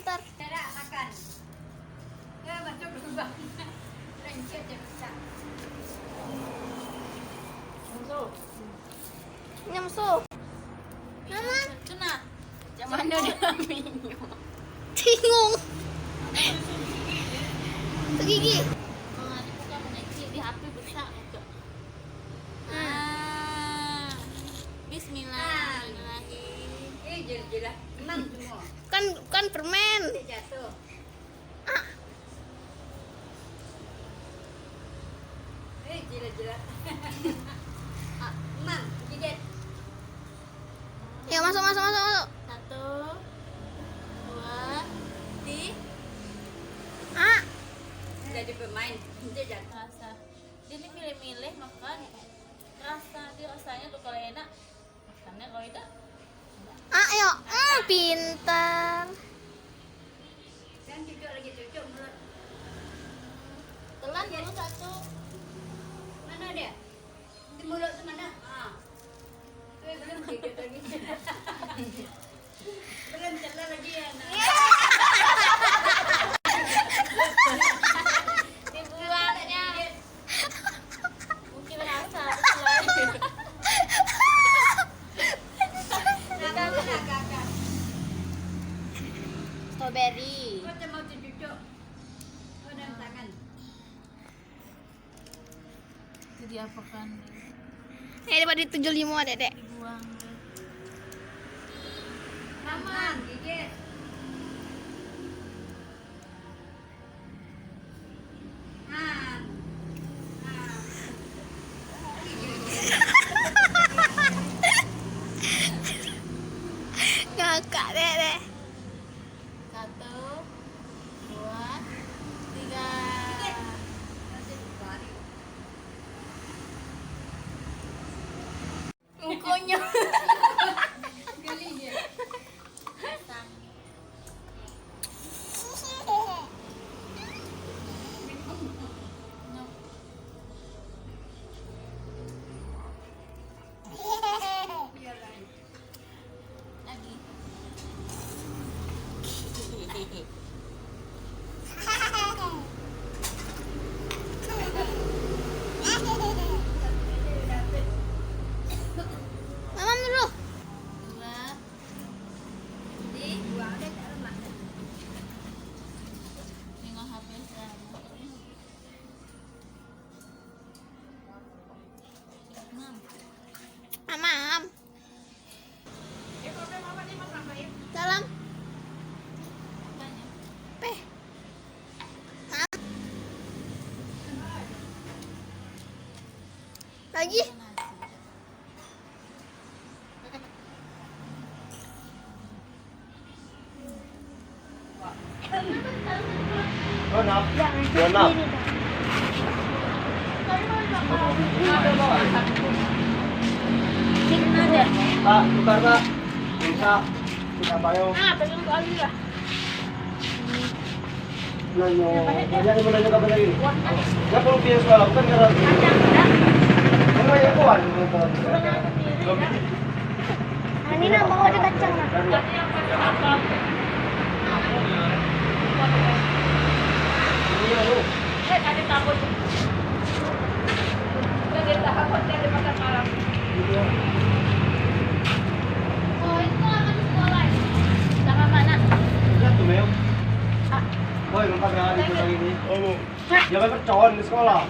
pintar. Tidak makan. Ya masuk lubang. Lencet ya bisa. Nyamsu. Mama. Cuna. Jangan dia minum. Bingung. Gigi. Di HP bisa gitu. Bismillahirrahmanirrahim. Jelas emang semua. Kan permen. Jatuh. Ah. Jelas. Emang, gigit. Ya masuk. 1, 2, 3. Ah. Jadi pemain, dia jatuh. Rasa. Dia ini milih-milih makan. Rasanya tuh kalau enak, makannya kalau tidak. Ayo. Pintar. Kan cucuk mulut. Telan dulu 1. Mana dia? Di mulut tuh mana? Belum gigit lagi. Belum telan lagi ya. Dibuangnya. Mungkin rasa. Agak. Strawberry. Kau mau cucuk? Kau dalam tangan. Itu diapakan? Daripada 75 Dedek. Dibuang. Mama, gigit. Ngakak Dedek. 1, 2, 3. Mukanya. Geli dia. Lagi. Mama dulu. 2. Di buang deh ke rumah. Tengok HP sama. 6. Mama. Dalam. Apanya? Peh. Lagi. Donap. Donap. Pak, tukar Pak. Bisa. Kita payung. Belum kali lah. Nanya, nanya mo nanya ka ba lagi? Ya perlu biaya sekolah, bukan karena. Ano ya kuan? Ini na mau ada kacang na. Oh, itu aman di sekolah. Sama mana? Ya tuh Mel. Boy, lupa kali lagi ini. Oh, jangan percon di sekolah.